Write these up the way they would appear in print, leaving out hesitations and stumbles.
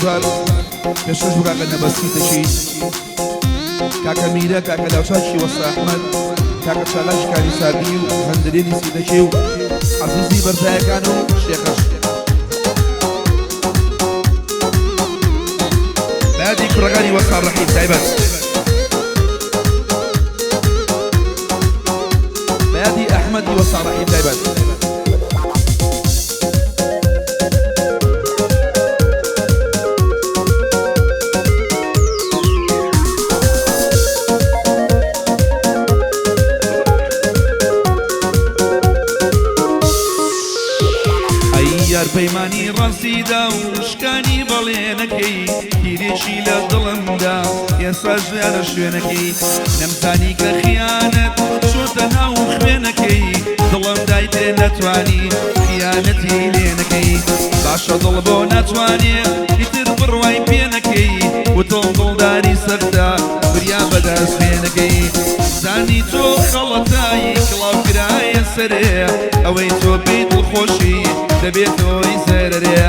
هەژار پێشکەش بۆ کاکە نەبەسیتەکی، کاکە میرە، کاکە لاوچاکی وەستا ئەحمەد، کاکە چالاکی کانی ساردی و هەندرێنی سیدەکی و عەزیزی بەرزایەکان و شێخەش. بەیادی کوڕەکانی وەستا ڕەحیم تایبەت. بەیادی ئەحمەدی وەستا ڕەحیم تایبەت. ئەی یار پەیمانی ڕاستیدا و شکانی بەڵێنەکەی تیرێکی لە دڵمدا ئێستا ژیانە شوێنەکەی نەمزانی کە خیانەت چۆتە ناو خوێنەکەی دڵم دایتێ نەتوانی خیانەتی لێ نەکەی باشە دڵ بۆ ناتوانێ ئیتر بڕوای پێ نەکەی وتم دڵداری سەختە بریا بەدەست پێ نەکەی زانی تۆ خەڵەتایی کڵاو کرایە سەرێ ئەوەی تۆ پێی دڵخۆشی دەبێت هۆی زەرەرێ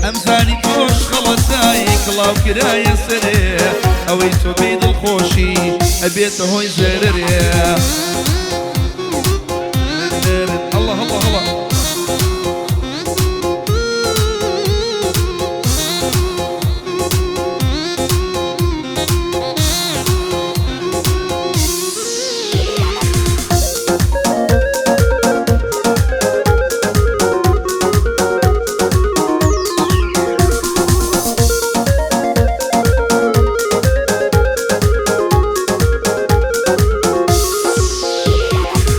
ئەمزانی تۆش خەڵەتایی کڵاو کرایە سەرێ ئەوەی تۆ پێی دڵخۆشی ئەبێتە هۆی زەرەرێ. الله الله الله.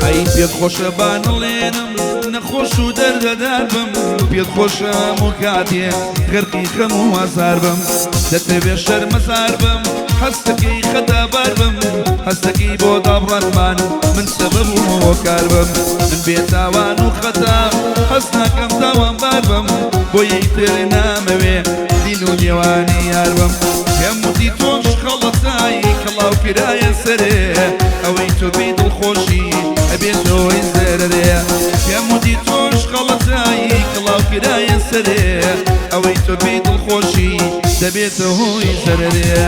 ئەی پێت خۆشە با نەڵێنم نەخۆش و دەردەدار بم، پێت خۆشە هەموو کاتێ غەرقی خەم و ئازار بم، دەتەوێ شەرمەزار بم هەستەکەی خەتابار بم، هەستەکەی بۆ دابڕانمان من سەبەب و هۆکار بم، من بێتاوان و خەتام هەست ناکەم تاوانبار بم، بۆ یەکتر نامەوێ دین و نێوانی یار بم. پێم وتی تۆش خەڵەتایی کڵاو کرایە سەرێ ئەوەی تۆ بێ دڵخۆشی ئەبێت هۆی زەرەرێ، پێم وتی تۆش خەڵەتایی کڵاو کرایە سەرێ ئەوەی تۆ بێ دڵخۆشی دەبێتە هۆی زەرەرێ.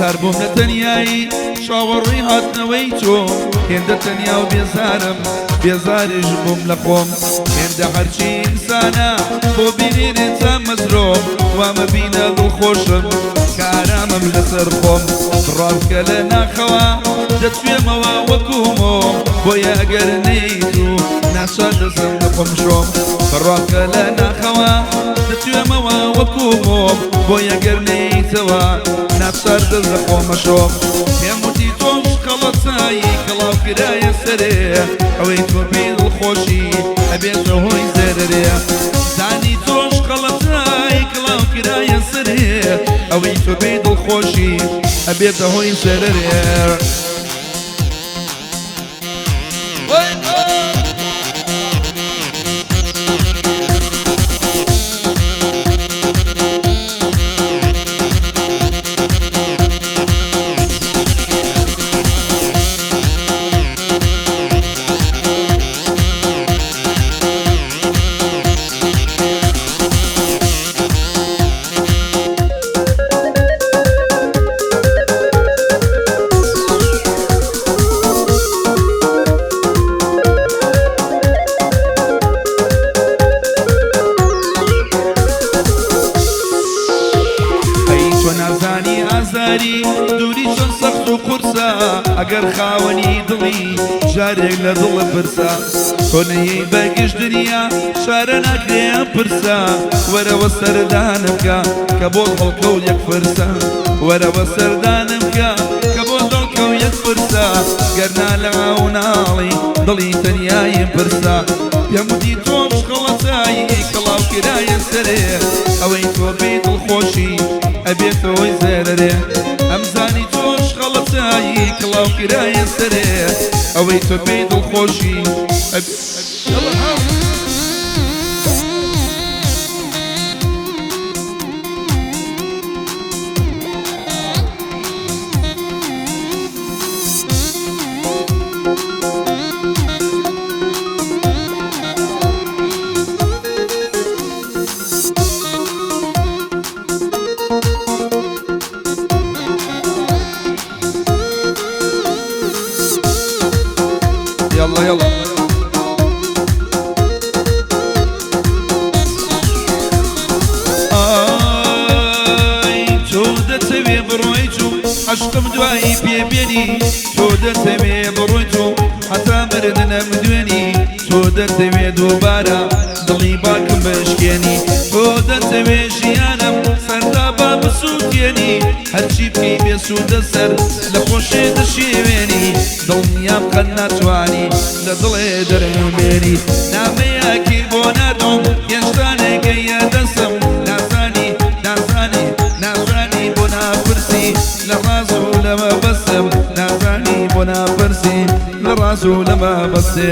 بێزار بووم لە تەنیایی چاوەڕێی هاتنەوەی تۆ، هێندە تەنیا و بێزارم بێزاریش بووم لە خۆم، هێندە هەرچی ئینسانە بۆ بینێنێ تا مەزرۆم، وامە بینە دڵخۆشم کە ئارامم لەسەر خۆم، بڕاوکە لە ناخەوە دەتوێمەوە وەکومۆم، بۆیە ئەگەر نەیت و ناچار دەزم لە خۆم شۆم، بڕاوکە لە ناخەوە دەتوێمەوە وەکومۆم، بۆیە ئەگەر نەیتەوە ناچار دەست لە خۆمە شۆم. پێم وتی تۆش خەڵەتایی کڵاو کرایە سەرێ ئەوەی تۆ پێی دڵخۆشی ئەبێتە هۆی زەرەرێ، زانی تۆش خەڵەتایی کڵاو کرایە سەرێ ئەوەی تۆ پێی دڵخۆشی ئەبێتە هۆی زەرەرێ. ئازاری دووری چەند سەخت و قورسە، ئەگەر خاوەنی دڵی جارێک لە دڵ پرسە، تۆ نەیەی بە گشت دنیا چارە ناکرێ ئەم پرسە، وەرەوە سەردانم بکە کە بۆت هەڵکەوت یەک فرسە، وەرەوە سەردانم بکە کە بۆت هەڵکەوت یەک فرسە، گەرنا لە ئاو ناڵی دڵی تەنیایم پرسە. پێم وتی تۆش خەڵەتایی کڵاو کرایە سەرێ ئەوەی تۆ پێی دڵخۆشی ئەبێتەوەی زەرەرێ ئەمزانی تۆش خەڵەتایی کڵاو کرایە سەرێ ئەوەی تۆ پێی دڵخۆشی ئەبێ يلا يلا ئای تۆ دەتەوێ بڕۆیت و عەشقم دوایی پێ بێنی تۆ دەتەوێ بڕۆیت و هەتا مردنم دوێنی تۆ دەتەوێ دووبارە دڵی باکم بشکێنی تۆ دەتەوێ ژیانم سەرتا با بسووتێنی هەرچی بکەی بێسوودە سەر لە خۆشێ دەشێوێنی دڵنیام قەت ناتوانی لە دڵێ دەرم بێنی نامەیەکی بۆ ناردوم هێشتا نەگەیە دەستم نازانی نازانی نازانی بۆ ناپرسی لە ڕاز و لە مەبەستم نازانی بۆ ناپرسی لە ڕاز و لە مەبەستێ.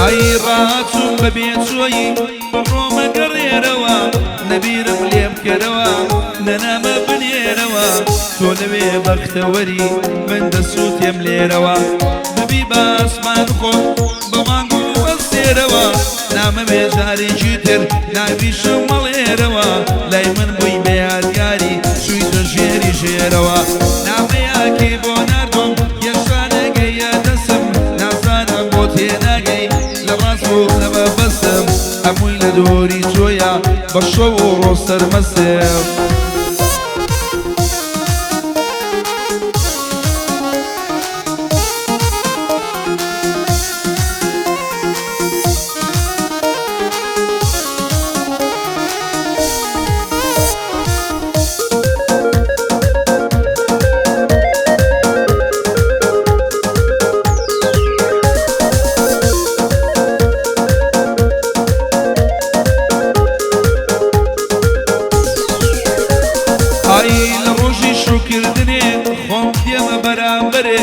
ئای ڕاچووم بە بێچۆیی بڕۆمە گەڕێرەوە نەبیرم لێم کەرەوە نەنامە بنێرەوە تۆ لەوێ بەختەوەری من دەسووتێم لێرەوە ببی بە ئاسمان خۆم بە مانگ و ئەستێرەوە نامەوێ جارێکی تر ناویشم مەڵێرەوە لای من بووی بە یادگاری چوویتە ژێری ژێرەوە نامەیەکی بۆ ناردوم هێشتا نەگەیە دەستم نازانم بۆ تێناگەی لە ڕاست و لە مەبەستم هەمووی لە دووری تۆیە بە شەو و ڕۆژ سەرمەستم. ئای لە ڕۆژی شووکردنێ خۆم دێمە بەرامبەرێ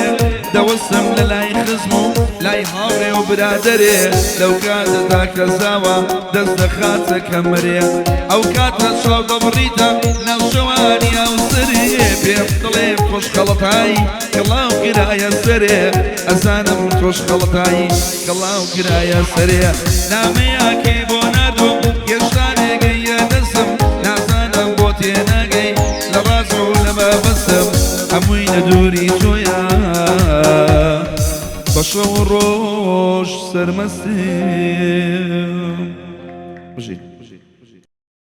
دەوەستم لە لای خزم و لای هاوڕێ و برادەرێ لەو کاتەدا کە زاوا دەست دەخاتە کەمەرێ ئەو کاتە چاو دەبڕیتە ناو شەوانی ئاوسەرێ پێم دڵێ تۆش خەڵەتایی کڵاو کرایە سەرێ ئەزانم تۆش خەڵەتایی کڵاو کرایە سەرێ نامەیەکی بۆ ناردوم هێشتا نەگەیە دەستم نازانم بۆ تێناگەی لە ڕاز و لە مەبەستم هەمووی لە دووری تۆیە بە شەو و ڕۆژ سەرمەستم.